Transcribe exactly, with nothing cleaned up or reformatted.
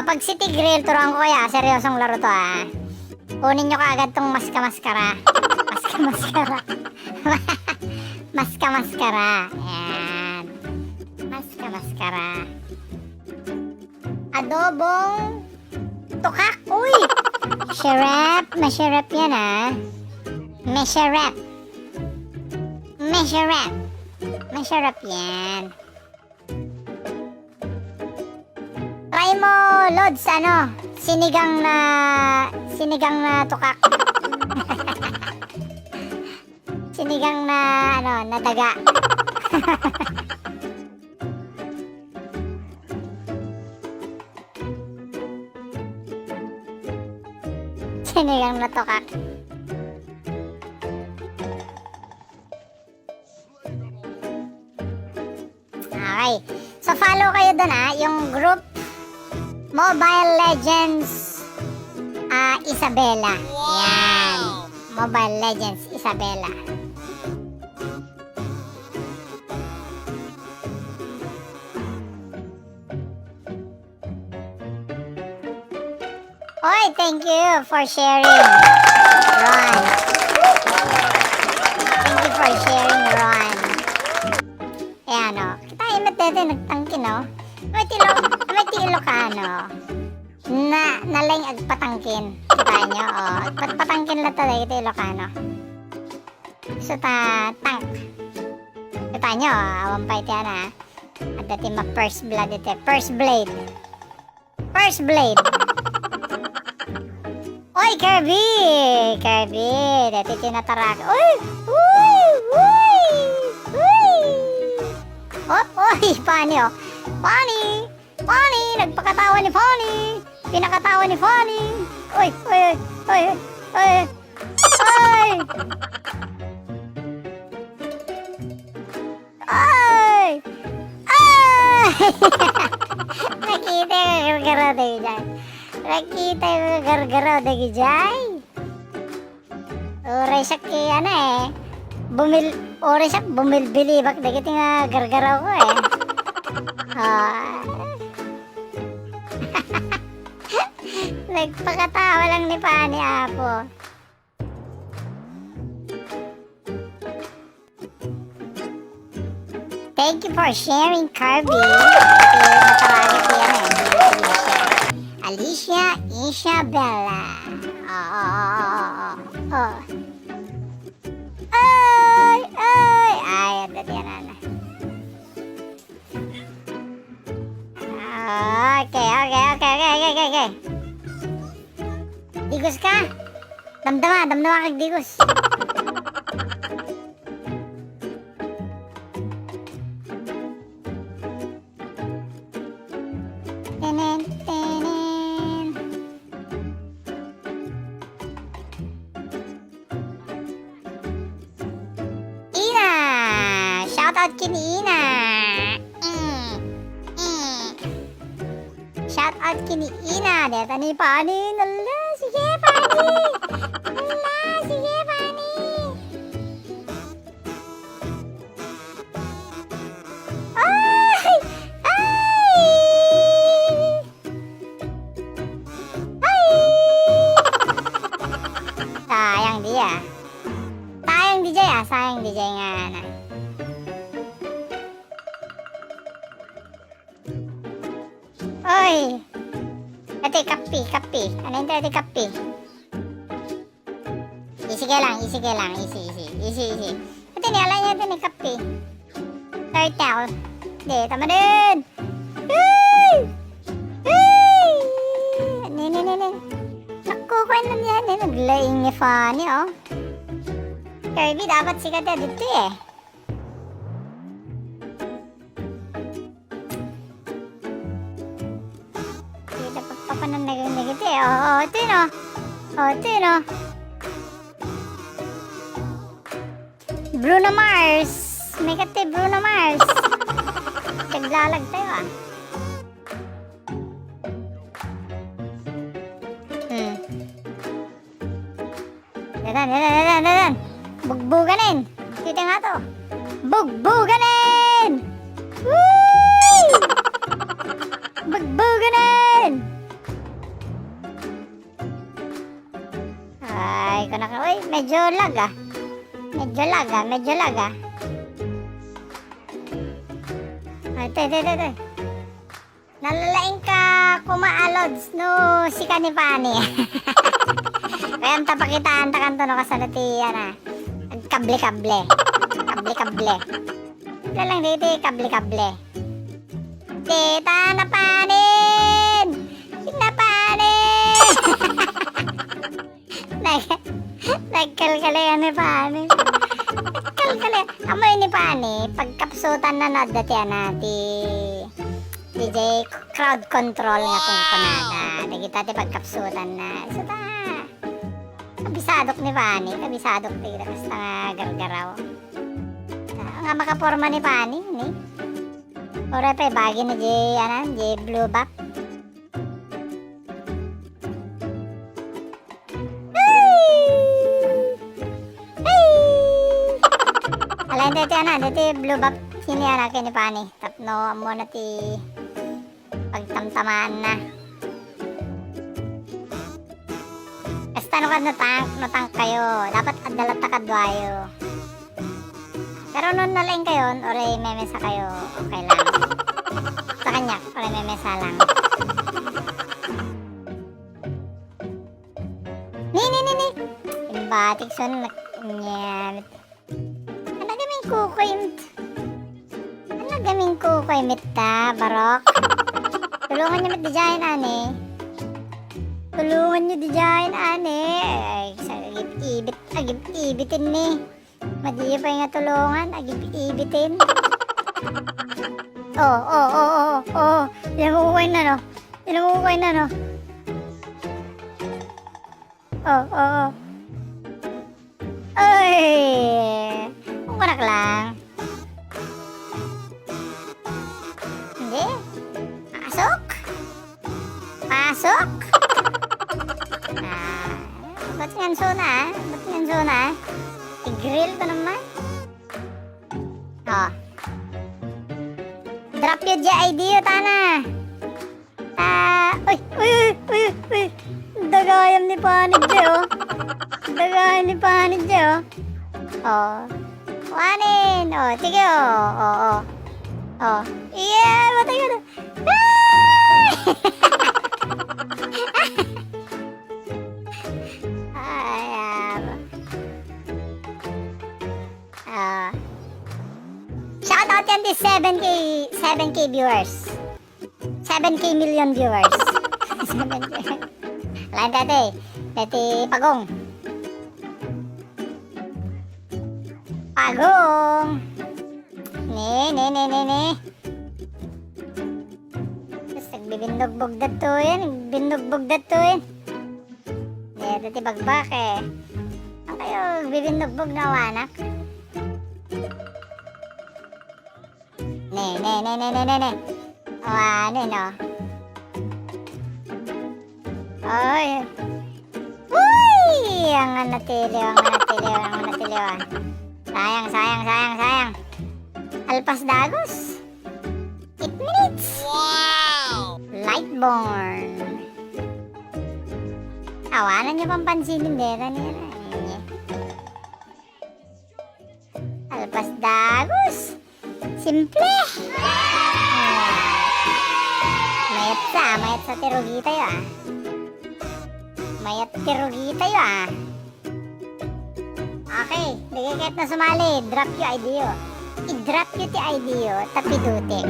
Pag City Grill, turuan ko kaya, seryosong laro to, ah. Kunin nyo kaagad tong maska-maskara. Maska-maskara. Maska-maskara. Yan. Maska-maskara. Adobong tukak. Uy! Masarap, masarap yan, ah. Masarap. Masarap. Masarap yan. Try mo, Lods, ano, sinigang na, sinigang na tukak. Sinigang na, ano, na daga. Sinigang na tukak. Okay. So, follow kayo dun, ah, yung group Mobile Legends, ah, Isabela. Yan. Mobile Legends Isabela. Oy, thank you for sharing, Ron. Thank you for sharing, Ron. Ayan, o. Kita, imet dito, nagtangkin, o. May tilo, may tilo ka, ano. Na, nalaing agpatangkin. Kita nyo, o. Agpatpatangkin lang talaga iti Ilocano. So, ta, tank. Kita nyo, o. Awan pa iti, ano, ah. Adda ti ma first blood iti. First blade. First blade. Oy, Kirby! Kirby, dati tinatarak. Uy! Uy! Uy! Uy! Op, oy, Pani, o. Pani! Pani! Nagpakatawa ni Pani! Pinakatawa ni Pani! Uy! Uy! Uy! Uy! Uy! Uy! Ay! Ay! Nakita yung gargaraw dagijay. Nakita yung gargaraw dagijay. Uray siak ki, ano, eh. Bumil-, uray siak bumilbilibak dagiti nga gargaraw ko, eh. Ah. Nagpakatawa lang ni Pani, apo. Thank you for sharing, Kirby. Okay, matawagan ko yan, eh. Alicia Isabella. Oo, oo, oo, oo, oo. Ay, ay, ay, adda ti anana. Okay, okay, okay, okay, okay, okay. Digos ka? Damdama, damdama kag digos. Tenen, tenen. Ina! Shout out ken ni Ina! Mm, mm. Shout out ken ni Ina. Deta ni Pani. Ala, sige, Pani! Ala, sige, Pani! Ay! Ay! Ay! Sayang di, ah. Sayang di jay, ah. Sayang di jay nga, ano. Oy! Iti, kapi, kapi. Ano yun, iti, kapi? Easy ka lang, easy ka lang, easy, easy, easy, easy. Iti ni, ala niya, iti ni, kapi. Turtle. Di, tama din. Hey! Hey! Ni, ni, ni, ni. Naku, kaya na niya, ni, naglaing ni Fanny, oh. Kirby, dapat sikat ya dito, eh. Dito, pagpapanan na yung negati, eh. Oo, ito yun, oh. Oh, ito yun, oh. Bruno Mars. May kati Bruno Mars. Naglalag tayo, ah. Hmm. Dadan, dadan, dadan, dadan. Bugbuganin. Kita nga to. Bugbuganin! Woo! Bugbuganin! Ay, kunana, uy, medyo lag, ah. Medyo lag, ah. Medyo lag, ah. Ay, te, te, te, te. Nalalaing ka koma a lods no sika ni Pani. Kayat ta pakitaan ta kanto no kasano ti, ana, agkable-kable. Kable-kable. Laeng ditoy kable-kable. Dita, napanin! Napanin! Nag-, nagkalkali ni Pani. Nagkalkali. Amoy ni Pani, pagkapsutan na no adda ti, ana, ti D J crowd control nga kunkunada. Dagita ti pagkapsutan na. So ta, kabisadok ni Pani, kabisadok ti kasta nga gargaraw. Nga makaporma ni Pani, ni? Uray pay, bagi na di, anan, di blue buff. Ay! Ay! Ala, hindi, ti, anan, ti blue buff, sini, anan, kini Pani. Tapno, amo na ti pagtamtamaan na. Basta no kad natank, natank kayo, dapat adda latta kaduayo. Pero no nalaing kayon, uray memesa kayo, okay lang. Sa kanya, uray memesa lang. Ni, ni, ni, ni. Imbatik son, nak-, nyamit. Ano gamin kuko im-, ano gamin kuko imit ta, Barok? Tulungan niyo met dijayen, ani. Tulungan niyo dijayen, ani. Ay, sa agib-ibit, agib-ibitin ni. Madi pay nga tulungan, agib-ibitin. Oh, oh, oh, oh, oh. Yan mo kukuha na, no? Yan mo kukuha na, no? Oh, oh, oh. Ay! Kung kanak lang. Hindi. Pasok? Pasok? Ah, ba't ngan suna, ah? Ba't ngan suna, ah? I-grill ko naman. Oh. Drop you di idea, tana. Ah, uy, uy, uy, uy, uy. Dagayam ni Pani J, oh. Dagayam ni Pani J, oh. Oh. Wanin. Oh, sige, oh. Oh, oh. Oh. Yeah, matay ka na. Ay! Ay, ah. Ah. Shout out yan di seven K, seven K viewers. Seven K million viewers. Seven K. Lain dati, dati Pagong. Pagong. Ni, ni, ni, ni, ni. Tapos nagbibinugbog datoyen, nagbinugbog datoyen. Deta ti bagbak, eh. Ang kayo, nagbibinugbog na awanak. Ne, ne, ne, ne, ne, ne, ne. O, ano, no? Oy. Uy! Ang natiliw, ang natiliw, ang natiliw, ah. Sayang, sayang, sayang, sayang. Alpas dagos. Eight minutes. Wow! Lightborn. Awanan niyo pang pansinin, deta niya na. Alpas dagos. Simple. Ah. Mayat sa, mayat sa ti rugi tayo, ah. Mayat ti rugi tayo, ah. Okay, dagiti ket na sumali, drop you idea. I-drop you ti idea, tapidutek.